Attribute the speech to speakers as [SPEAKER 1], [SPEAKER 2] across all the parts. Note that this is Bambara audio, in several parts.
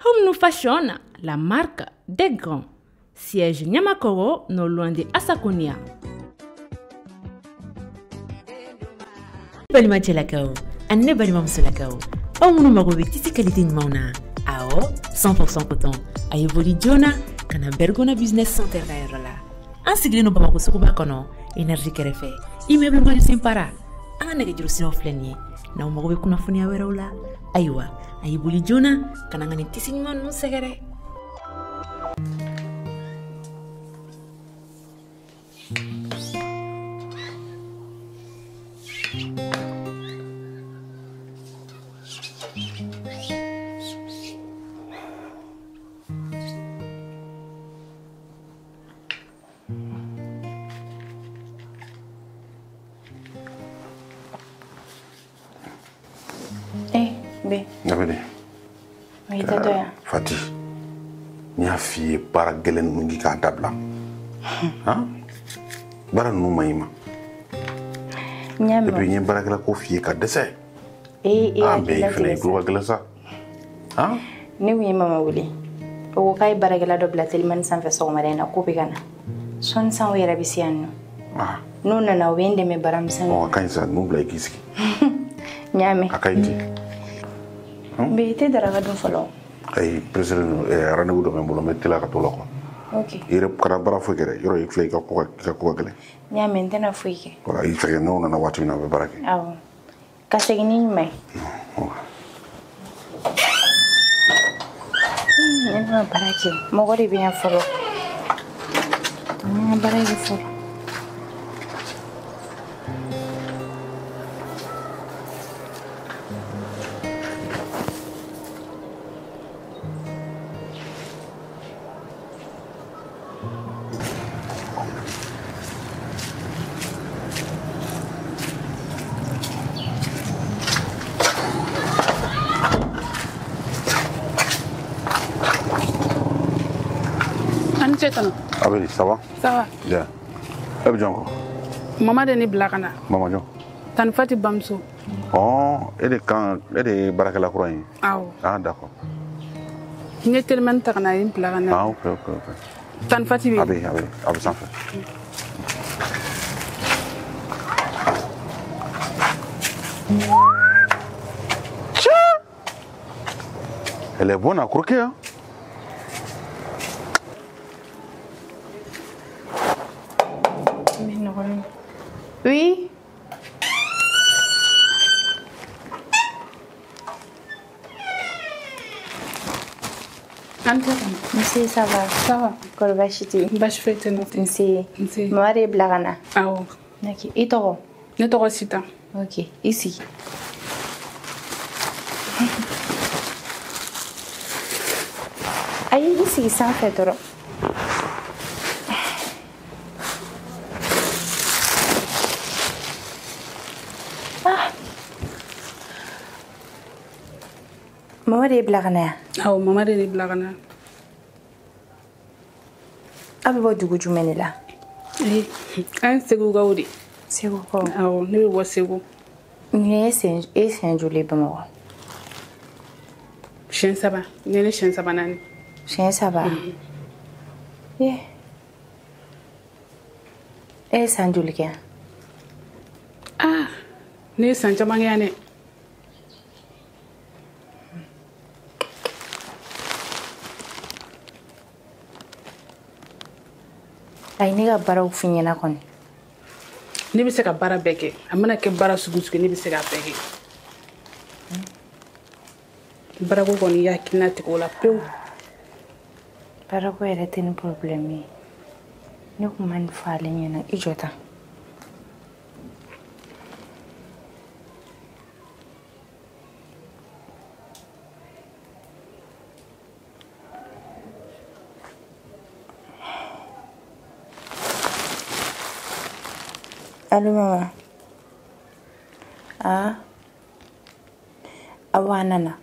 [SPEAKER 1] Home New Fashion, la marque des grands. Siège Nyamakoro, non loin de Asakonia.
[SPEAKER 2] Balima cɛlakaw ani ne balima musolakaw, aw minnu mago bɛ tissu qualité ɲumanw na, awɔ, 100% coton, a ye boli joona ka na Bergona Business Center ka yɔrɔ la. An sigilen don Bamakɔ suguba kɔnɔ, énergie kɛrɛfɛ, immeuble Mali Para. An ka nɛgɛjuru siraw filɛ nin ye. N'aw mago bɛ kunnafoniya wɛrɛw la, ayiwa, a ye boli joona ka na an ka nin tissu ɲuman ninnu sɛgɛrɛ.
[SPEAKER 3] B.
[SPEAKER 4] Ne bɛ
[SPEAKER 3] de.
[SPEAKER 4] Fati, n y'a f'i ye baara gɛlɛn ninnu k'i k'a dabila. Han? Baara ninnu man ɲi ma.
[SPEAKER 3] N y'a mɛn.
[SPEAKER 4] Et puis n ye baarakɛla ko f'i ye ka dɛsɛ.
[SPEAKER 3] Ee, e
[SPEAKER 4] Ah, mais i fana i tulo ka gɛlɛn sa. Han?
[SPEAKER 3] Ne kun ye mama wele. O ko k'a ye baarakɛla dɔ bila telimani sanfɛ sɔgɔmada in na k'o bɛ ka na. Sɔnni san o yɛrɛ bɛ se yan nɔ. N'o nana o bɛ n dɛmɛ baara misɛnninw.
[SPEAKER 4] Ɔ, a ka ɲi sa, ninnu bila i k'i sigi.
[SPEAKER 3] N y'a mɛn.
[SPEAKER 4] A ka ɲi ten.
[SPEAKER 3] Mais i tɛ daraka dun fɔlɔ.
[SPEAKER 4] Ayi, pressé don, rendez-vous dɔ bɛ n bolo, n bɛ teliya ka t'o la quoi.
[SPEAKER 3] Ok.
[SPEAKER 4] I yɛrɛ kana baara foyi kɛ dɛ, yɔrɔ i filɛ i ka ko ka gɛlɛn.
[SPEAKER 3] N y'a mɛn, n tɛna foyi kɛ.
[SPEAKER 4] Voilà, i fɛ n'o nana waati min na, a bɛ baara kɛ.
[SPEAKER 3] Awɔ. Ka segin ni ɲuman ye. Ne ma baara kɛ. Mɔgɔ de bɛ yan fɔlɔ. N ka baara kɛ fɔlɔ.
[SPEAKER 4] Abeli, ça va?
[SPEAKER 5] Ça va.
[SPEAKER 4] Bien. E bɛ jɔn kɔ?
[SPEAKER 5] Mama de ne bila ka na.
[SPEAKER 4] Mama jɔn?
[SPEAKER 5] Tani Fati bamuso.
[SPEAKER 4] Ɔ, e de kan, e de ye baarakɛla kura in ye?
[SPEAKER 5] Awɔ.
[SPEAKER 4] Ah, d'accord.
[SPEAKER 5] N ye telimani ta ka na, a ye n bila ka na.
[SPEAKER 4] Ah, ok, ok, ok.
[SPEAKER 5] Tani Fati bɛ yen?
[SPEAKER 4] A bɛ yen, a bɛ yen, a bɛ sanfɛ. Tiens! Elle est bonne à croquer, hein?
[SPEAKER 3] Oui. Nse, ça va?
[SPEAKER 5] Ça va.
[SPEAKER 3] Kɔri baasi tɛ yen?
[SPEAKER 5] Baasi foyi tɛ n na.
[SPEAKER 3] Nse.
[SPEAKER 5] Nse.
[SPEAKER 3] Mama de ye bila ka na.
[SPEAKER 5] Awɔ.
[SPEAKER 3] Ok. I tɔgɔ?
[SPEAKER 5] Ne tɔgɔ Sita.
[SPEAKER 3] Ok. I sigi. Ayi, i sigi sanfɛ dɔrɔn. Mama de ye bila ka na yan?
[SPEAKER 5] Awɔ, mama de ye bila ka na.
[SPEAKER 3] Aw bɛ bɔ dugu jumɛn de la?
[SPEAKER 5] Ee, an ye Segukaw de.
[SPEAKER 3] Segukaw?
[SPEAKER 5] Awɔ, ne bɛ bɔ Segu.
[SPEAKER 3] Nin ye e siɲɛ joli ye Bamakɔ?
[SPEAKER 5] Siɲɛ saba. Nin ye ne siɲɛ sabanan ye.
[SPEAKER 3] Siɲɛ saba? Ee. E ye san joli kɛ yan?
[SPEAKER 5] Ah, ne ye san caman kɛ yan dɛ.
[SPEAKER 3] Ayi, ne ka baaraw f'i ɲɛna kɔni.
[SPEAKER 5] Ne bɛ se ka baara bɛɛ kɛ. A mana kɛ baara sugu sugu, ne bɛ se k'a bɛɛ kɛ. Baarako kɔni, i hakilina tigɛ o la pewu.
[SPEAKER 3] Baarako yɛrɛ tɛ ni problème ye. Ne kun ma nin fɔ ale ɲɛna. I jɔ tan. Allô, maman. Ah. Awɔ, a nana.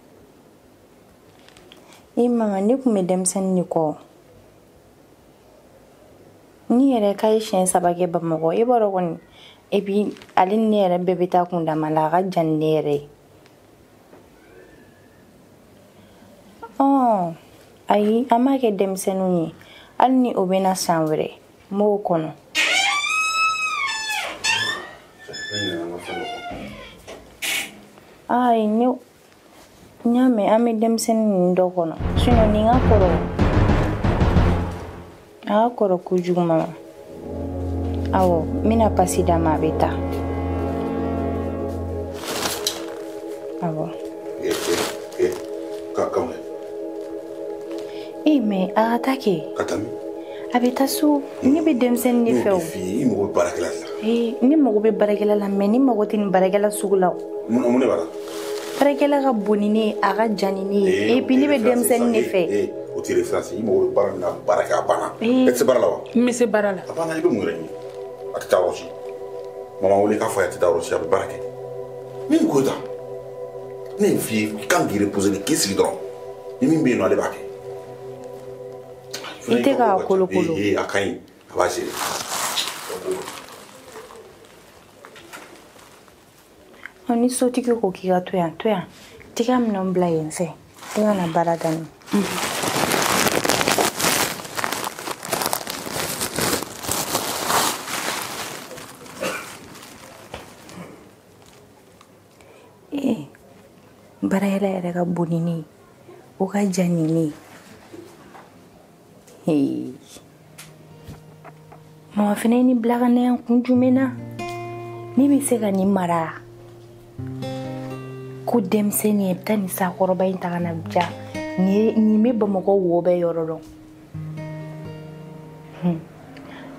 [SPEAKER 3] E mama, ne kun bɛ denmisɛnnin de kɔ. Ni yɛrɛ k'a ye siɲɛ saba kɛ Bamakɔ, e b'a dɔn kɔni. Et puis ale ni ne yɛrɛ bɛɛ bɛ taa kundama la, a ka jan ni ne yɛrɛ ye. Ɔn. Non, ayi, an m'a kɛ denmisɛnninw ye. Hali ni o bɛ na san wɛrɛ, n b'o kɔnɔ. Ayi, ne n y'a mɛn an bɛ denmisɛnnin ninnu dɔ kɔnɔ. Sinon nin ka kɔrɔ. A ka kɔrɔ kojugu mama. Awɔ, n bɛna pasi d'a ma a bɛ taa. Awɔ.
[SPEAKER 4] Ka mun kɛ?
[SPEAKER 3] Eh, mais a ka taa kɛ.
[SPEAKER 4] Ka taa min?
[SPEAKER 3] A bɛ taa so. Ne bɛ denmisɛnnin de fɛ o.
[SPEAKER 4] Ne y'o de f'i ye, i mago bɛ baarakɛla de la.
[SPEAKER 3] Eh, ne mago bɛ baarakɛla la mais ne mago tɛ nin baarakɛla sugu la o.
[SPEAKER 4] Mun de b'a la?
[SPEAKER 3] Baarakɛla ka bon ni ne ye, a ka jan ni ne ye. Et puis ne bɛ denmisɛnnin de fɛ.
[SPEAKER 4] Ee, o tɛ référence ye. I mago bɛ baara min na, baara kɛ, a banna.
[SPEAKER 3] Eh.
[SPEAKER 4] E tɛ se baara la wa?
[SPEAKER 5] N bɛ se baara la.
[SPEAKER 4] A banna, i bɛ mun yɛrɛ ɲini? A tɛ taa yɔrɔ si. Mama wele k'a fɔ a ye, a tɛ taa yɔrɔ si, a bɛ baara kɛ. Min ko ta? Ne ye f'i ye, i kan k'i reposer de, k'i sigi dɔrɔn. Ni min bɛ yen nɔ, ale b'a kɛ.
[SPEAKER 3] I tɛ k'a kolokolo.
[SPEAKER 4] Ee, a ka ɲi, a b'a gérer.
[SPEAKER 3] Ɔ, ni sotigi ko k'i ka to yan, to yan. T'i ka minɛnw bila yen fɛ. I ka na baara daminɛ. Ee, baarakɛla yɛrɛ ka bon ni ne ye. O ka jan ni ne ye. Hey. Mama fana ye nin bila ka na yan kun jumɛn na? Ne bɛ se ka nin mara? Ko denmisɛnnin ye, i bɛ taa nin sakɔrɔba in ta ka na ja. Nin bɛ Bamakɔ wo bɛɛ yɔrɔ dɔn.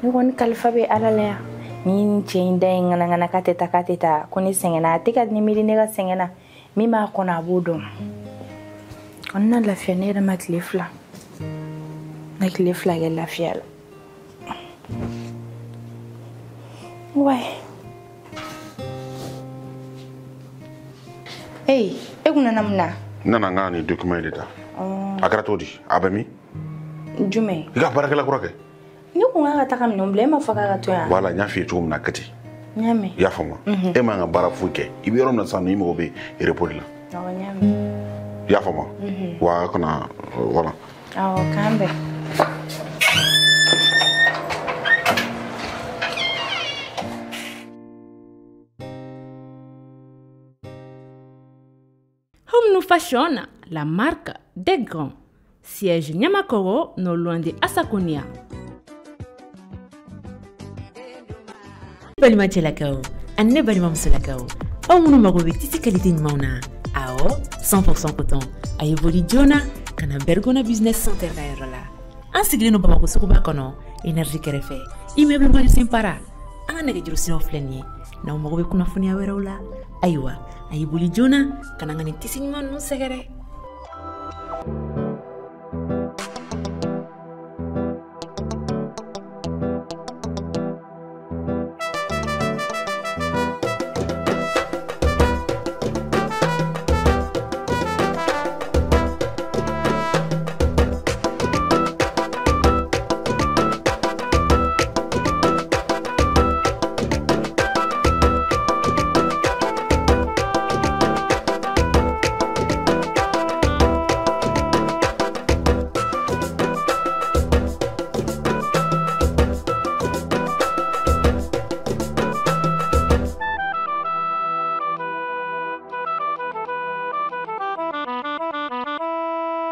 [SPEAKER 3] Ne kɔni kalifa bɛ Ala la yan. Ni nin cɛ in da ye ŋanaŋana k'a tɛ taa k'a tɛ taa, ko ne sɛgɛnna, a tɛ ka ne miiri ne ka sɛgɛn na. Min b'a kɔnɔ a b'o dɔn. Kɔni na lafiya ne yɛrɛ ma tile fila. Na tile fila kɛ lafiya la. Ouais. Hey, e kun nana mun na?
[SPEAKER 4] N nana n ka nin document de ta. A kɛra cogo di? A bɛ min?
[SPEAKER 3] Jumɛn?
[SPEAKER 4] I ka baarakɛla kura kɛ.
[SPEAKER 3] Ne kun kan ka taga minɛnw bila, e m'a fɔ k'a ka to yan.
[SPEAKER 4] Voilà, n y'a f'i ye cogo min na, a kɛ ten.
[SPEAKER 3] N y'a mɛn.
[SPEAKER 4] I y'a faamu wa? E man ka baara foyi kɛ. I bɛ yɔrɔ min na sisan nɔ, i mago bɛ repos de la.
[SPEAKER 3] Awɔ, n y'a mɛn.
[SPEAKER 4] I y'a faamu wa? Wa kana, voilà.
[SPEAKER 3] Awɔ, k'an bɛn.
[SPEAKER 1] Home Fashion, la marque des grands. Siège Niamakoro, non loin de Assakonia.
[SPEAKER 2] Balima cɛlakaw ani ne balima musolakaw, aw minnu mago bɛ tissu qualité ɲumanw na, awɔ, 100% coton, a ye boli joona ka na Bergona Business Center ka yɔrɔ la. An sigilen don Bamakɔ suguba kɔnɔ, énergie kɛrɛfɛ, immeuble Majusin para. An ka nɛgɛjuru siraw filɛ nin ye. N'aw mago bɛ kunnafoniya wɛrɛw la, ayiwa, a ye boli joona ka na an ka nin tissu ɲuman ninnu sɛgɛrɛ.